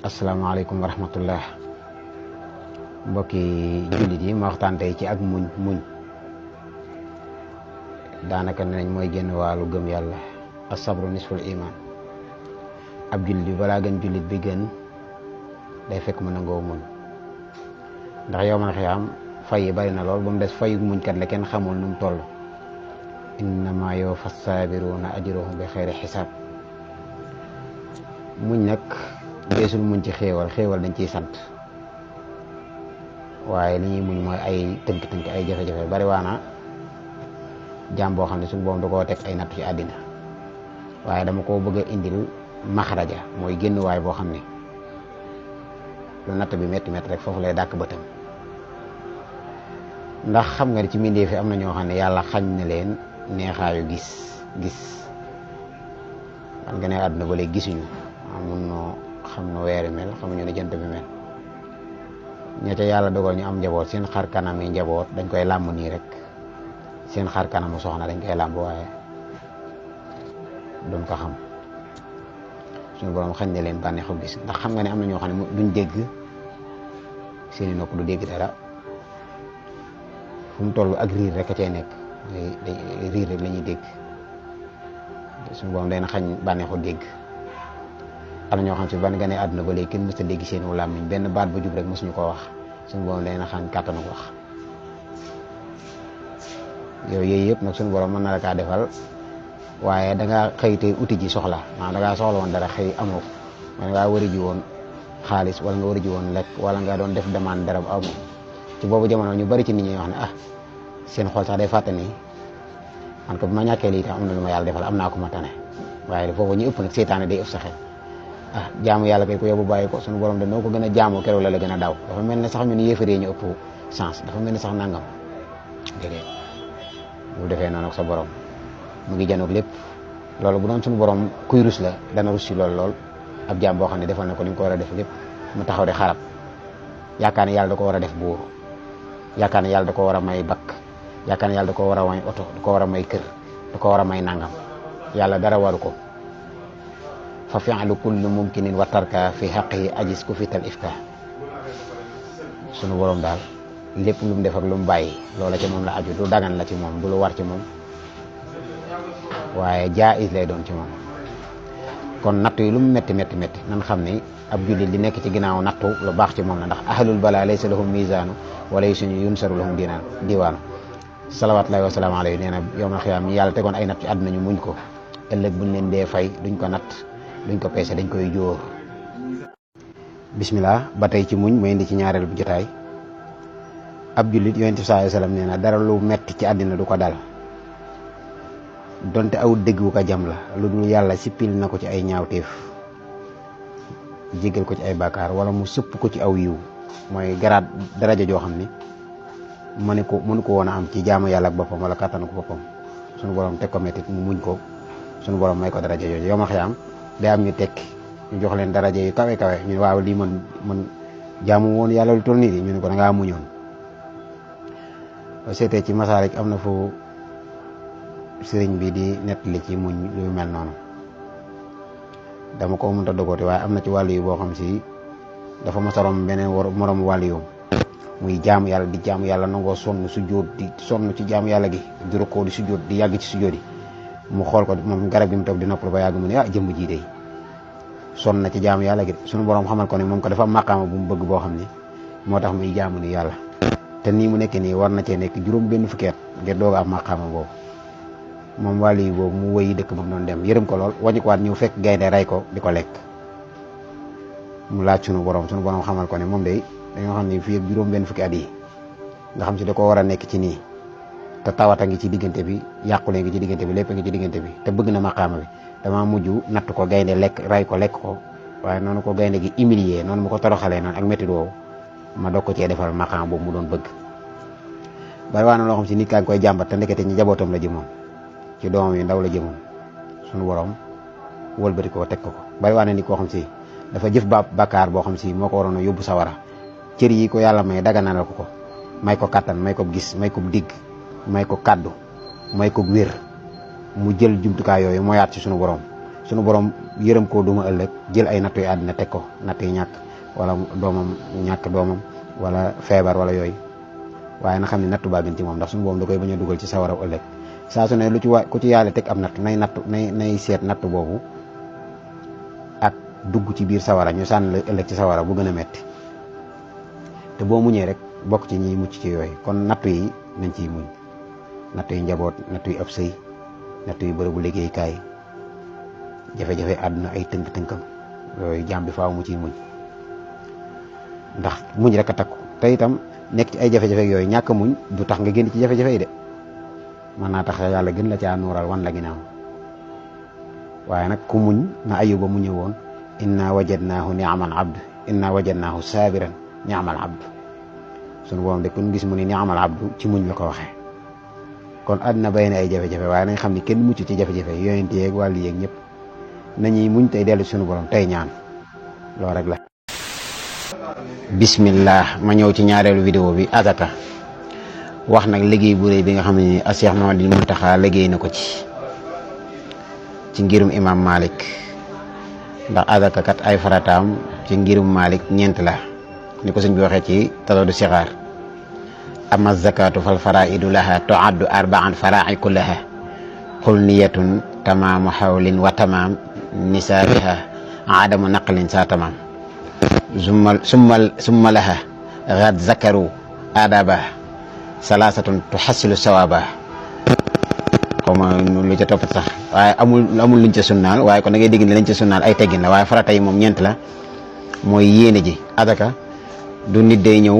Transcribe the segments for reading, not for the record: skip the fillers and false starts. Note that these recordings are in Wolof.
asalaamaaleykum wa rahmatullah mbokki jullit yi ma waxtaan tey ci ak muñ daanaka ne nañ mooy génn wàllu gëm yàlla as-sabru nisful iman. ab jullit bi balaa gën jullit bi gën day fekk mu nangoo muñ, ndax yow man xiyaam fay yi bari na lool ba mu des fayu muñkat la kenn xamul nu mu toll. innama yuwaffa as-sabiruna ajruhum bi xayri xisaab. muñ nag deesul muñ ci xéewal dañ ciy sant, waaye li ñuy muñ mooy ay tënk-tënk ay jafe-jafe bari waana jaam boo xam ne suñu boom da koo teg ay nattu ci àddina, waaye dama koo bëgg a indil maxraja mooy génnuwaay boo xam ne lu natt bi métti rek foofu lay dàkk bëtam. ndax xam nga ni ci mbindéef fi am na ñoo xam ne yàlla xañ na leen neexaayu gis man nga ne àdduna ba léegi gisuñu mun noo xam na weeri mel xamuñu ne jant bi mel. ña ca yàlla dogal ñu am njaboot seen xar kanam yi njaboot dañ koy làmb nii rek, seen xar kanamu soxna dañ koy làmb waaye duñ ko xam. suñu borom xañ ne leen bànneexu gis, ndax xam nga ne am na ñoo xam ne duñ dégg, seeni nopp du dégg dara, fu mu toll ak riir rek a cay nekk, riir rek la ñuy dégg. suñu borom day na xañ bànneexu dégg. am na ñoo xam si ban nga ne àdduna ba léegi kenn mës a dégg seen wu làmmiñ benn baat ba jub rek mësuñu koo wax. suñu borom day na xañ kàttanu wax. yooyu yëpp nag suñu borom mën na la kaa defal, waaye da ngaa xëyte uti ji soxla, maanaam da ngaa soxla woon dara xëy amoo ko, da ngaa war a ji woon xaalis wala nga war a ji woon lekk wala nga doon def demande dara amoo ci boobu jamono ñu bari ci nit ñi wax ne seen xol sax day fàtte ni man ko bu ma ñàkkee lii tam am na lu ma yàlla defal, am naa ko ma tane. waaye foofu ñu ëpp nag seytaane day ëpp sa xel. jaamu yàlla kay ko yóbbu bàyyi ko, suñu borom de noo ko gën a jaamoo keroog la gën a daw. dafa mel ne sax ñun yéefaree ñu ëpp chance, dafa mel ne sax nangam déedéet. bu defee noonu ak sa borom mu ngi janoog lépp. loolu bu doon suñu borom kuy rus la dana rus ci lool ab jaam boo xam ne defal na ko li nga ko war a def lépp mu taxaw de xarab yaakaar ne yàlla da ko war a def buur, yaakaar ne yàlla da ko war a may bakk, yaakaar ne yàlla da ko war a may oto, da ko war a may kër, da ko war a may nangam. yàlla dara waru ko. fa fi'lu kulli mumkinin wa tarka fi haqqihi ajis ku fital ifka. sunu borom daal lépp lu mu def ak lu mu bàyyi loola ci moom la aju, du dagan la ci moom, du lu war ci moom, waaye jaayis lay doon ci moom. kon natt yi lu mu métti nan xam ni ab jullit li nekk ci ginnaaw nattu lu baax ci moom la, ndax ahlul bala laysa lahum mizaanu wala yunsaru lahum diwaanu. salawaatullaahi wa salaamu alayhi nee na yawmal xiyaam ñi yàlla tegoon ay natt ci àdduna ñu muñ ko, ëllëg buñ leen dee fay duñ ko natt, duñ ko peese, dañ koy jóor. bismillah ba tey ci muñ mooy indi ci ñaareel bu jotaay. ab jullit yonent bi sallallaahu alayhi wa sallam nee na dara lu metti ci àddina du ko dal donte aw dëgg wu ko jam la, lu dul yàlla sippil na ko ci ay ñaawteef, jéggal ko ci ay bàkkaar, wala mu sëpp ko ci aw yiw. mooy garaat daraja joo xam ni mënu ko woon a am ci jaamu yàlla ak boppam wala kattanu ko boppam. suñu borom teg ko mettit mu muñ ko, suñu borom may ko daraja jooju. yow ma xiyaam day am ñu tekki ñu jox leen daraja yu kawe ñu waaw lii man jaamu woon yàlla lu toll nii di ñu ne ko da ngaa muñoon. seetee ci Masaarik am na fu sëriñ bi di nettali ci muñ lu mel noonu, dama ko mënta dogooti waaye am na ci wàllu yu boo xam si dafa masarom beneen morom wàllu yu muy jaamu yàlla di jaamu yàlla nangoo sonn sujjóot di sonn ci jaamu yàlla gi di rukkoo di sujjóot di yàgg ci sujjóot yi. mu xool ko moom garab gi mu toog di noppal ba yàgg mu ne jëmb ji de sonn na ci jaamu yàlla gi. suñu borom xamal ko ne moom ko dafa am maqaama bu mu bëgg boo xam ni moo tax muy jaamu ni yàlla, te nii mu nekk nii war na cee nekk juróom benn fukki at ngir doog a am maqaama boobu. moom wàllu yi boobu mu wëyi dëkk ba mu doon dem yërëm ko lool wàññi ko waat ñëw fekk gaynde rey ko di ko lekk. mu laaj sunu borom xamal ko ne moom day dañoo xam ne fii ak juróom benn fukki at yi nga xam si da ko war a nekk ci nii, te tawata ngi ci diggante bi, yàqule ngi ci diggante bi, lépp ngi ci diggante bi, te bëgg na maqaama bi. dama mujj natt ko gaynde rey ko lekk ko, waaye noonu ko gaynde gi humilier, noonu mu ko toroxalee noonu ak métti woowu ma doog ko cee defal maqaama boobu mu doon bëgg. bari waa na loo xam si nit kaa ngi koy jàmbat te ndekete ñi jabootam la jëmoon, ci doomam yi ndaw la jëmoon. suñu borom wëlbati ko teg ko ko. bari waa na nit koo xam si dafa jëf bàkkaar boo xam si moo ko waroon a yóbbu sawara, cër yi ko yàlla may daganalal ko may ko kattan, may ko gis, may ko digg, may ko kàddu, may ko wér, mu jël jumtukaay yooyu mooyaat ci sunu borom sunu borom yërëm koo duma ëllëg jël ay nattu yu àddina teg ko natt yi ñàkk wala doomam ñàkk doomam wala feebar wala yooyu waaye na xam ne nattu baa gën ci moom ndax sunu borom da koy bañ a dugal ci sawara ëllëg saa su ne lu ci ku ci yàlla teg am nattu nay seet nattu boobu ak dugg ci biir sawara ñu sànni la ëllëg ci sawara bu gën a metti te boo muñee rek bokk ci ñiy mucc ci yooyu kon nattu yi nañ ciy muñ nattu yi njaboot nattu yi ab sëy nattu yi bërëbu liggéeykaay jafe-jafe àdduna ay tënk-tënkam yooyu jaam bi faaw mu ciy muñ ndax muñ rek a takku te itam nekk ci ay jafe-jafe yooyu ñàkk a muñ du tax nga génn ci jafe-jafe yi de mën naa tax yàlla gën la caa nuural wan la ginnaaw waaye nag ku muñ na Ayuba muñe woon inna wajadnaahu ni'mal abd inna wajadnaahu sabiran ni'mal abd sunu borom de kun gis mu ni ni'mal abdu ci muñ la ko waxee kon àddina bay na ay jafe-jafe waaye nañ xam ni kenn mucc ci jafe-jafe yonent yeeg wàllu yeeg ñëpp nañuy muñ tey dellu sunu borom tey ñaan loolu rek la. bismillah ma ñëw ci ñaareelu vidéo bi azaka wax nag liggéey bu rëy bi nga xam ne Cheikh Mouhamadoul Mountakha liggéey na ko ci ngirum imam Malik ndax azaka kat ay farataam ci ngirum Malik ñeent la ni ko sëñ bi waxee ci taladu sixaar amma zakatu fal faraidu laha tuaddu arbaan farai kullaha qul niyatun tamaamu xawlin wa tamaam nisaabiha adamu naqlin sa tamaam summa laha gad zakaru adaba salasatun tuhassilu sawaba xaw ma lu ca topp sax waaye amul luñ ca sunnaal waaye kon da ngay dégg ne lañ ca sunnaal ay teggin la waaye farata yi moom ñeent la mooy yéene ji azaka du nit day ñëw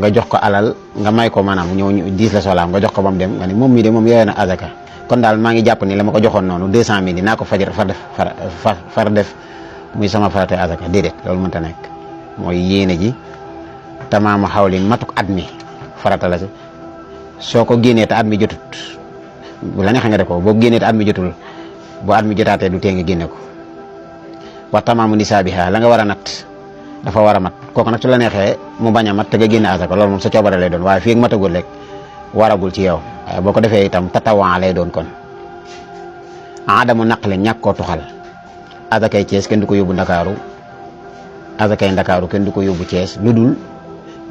nga jox ko alal nga may ko maanaam ñëw diis la soxlaam nga jox ko ba mu dem nga ni moom mii de moom yooyu na azaka kon daal maa ngi jàpp ni la ma ko joxoon noonu 200 000 dinaa ko far def muy sama farata azaka déedéet loolu mënta nekk mooy yéene ji tamaamu xawlin matuk at mi farata la soo ko génnee te at mi jotut bu la neexee nga def ko boo génnee te at mi jotul bu at mi jotaatee du tee nga génne ko wa tamaamu nisaabiha la nga war a nat dafa war a mat kooku nag su la neexee mu bañ a mat te nga génne azaka loolu moom sa coobare lay doon waaye fii ak matagul rek waragul ci yow waaye boo ko defee itam tatawaan lay doon kon adamu naqle ñàkk koo tuxal azakay Cees kenn du ko yóbbu Ndakaaru azakay Ndakaaru kenn du ko yóbbu Cees lu dul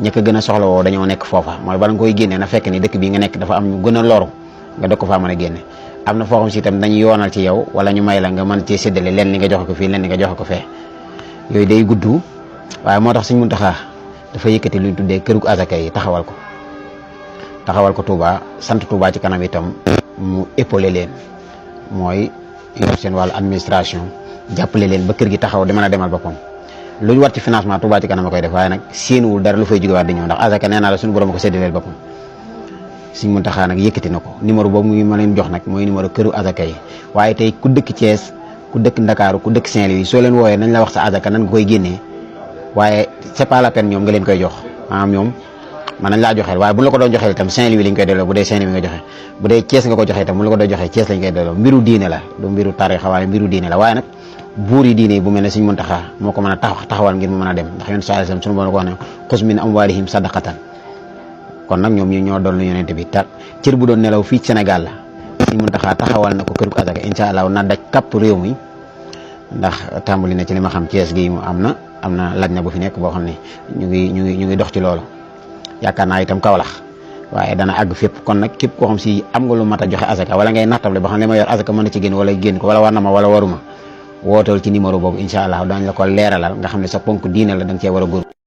ña ko gën a soxla woo dañoo nekk foofa mooy bala nga koy génne na fekk ni dëkk bi nga nekk dafa am ñu gën a loru nga dog ko faa mën a génne am na foo xam si itam dañu yoonal ci yow wala ñu may la nga mën cee séddale leen li nga joxe ko fii leen li nga joxe ko fee yooyu day gudd waaye moo tax Sëñ Muntaxa dafa yëkkati luñ tuddee kërug azaka yi taxawal ko Touba sant Touba ci kanam itam mu épaulé leen mooy yor seen wàllu administration jàppale leen ba kër gi taxaw di mën a demal boppam lu ñu war ci financement Touba ci kanam a koy def waaye nag séenuwul dara lu fay jógewaat di ñëw ndax azaka nee naa la suñu borom ko séddaleel boppam Sëñ Muntaxa nag yëkkati na ko numéro boobu muy ma leen jox nag mooy numéro këru azaka yi waaye tey ku dëkk Thiès ku dëkk Ndakaaru ku dëkk Saint-Louis soo leen wooyee nañ la wax sa azaka nan nga koy génnee waaye c'est pas la peine ñoom nga leen koy jox maanaam ñoom man nañ laa joxeel waaye bu la ko doon joxeel itam Saint-Louis lañ koy delloo bu dee Saint-Louis nga joxe bu dee Thiès nga ko joxee itam bu la ko doon joxee Thiès lañ koy delloo mbiru diine la du mbiru tarixa waaye mbiru diine la waaye nag buur yi diine bu mel ne Sëñ Muntaxa moo ko mën a taxawal ngir mu mën a dem ndax yonent sallallahu alayhi wasallam suñu borom ko wax ne xuz min amwalihim sadaqatan kon nag ñoom ñoo doon lu yonent bi ta cër bu doon nelaw fii Sénégal la Sëñ Muntaxa taxawal na ko këruk azaka incha allah na daj kapp réew mi ndax tàmbali na ci li ma xam Thiès gi mu am na laaj na bu fi nekk boo xam ne ñu ngi dox ci loolu yaakaar naa itam Kaolack waaye dana àgg fépp kon nag képp koo xam si am nga lu mat a joxe azaka wala ngay nattable ba xam ne ma yor azaka mën na ci génn wala génn ko wala war na ma wala waruma wooteel ci numéro boobu incha allah dañ la ko leeralal nga xam ne sa ponk diine la da nga cee war a góor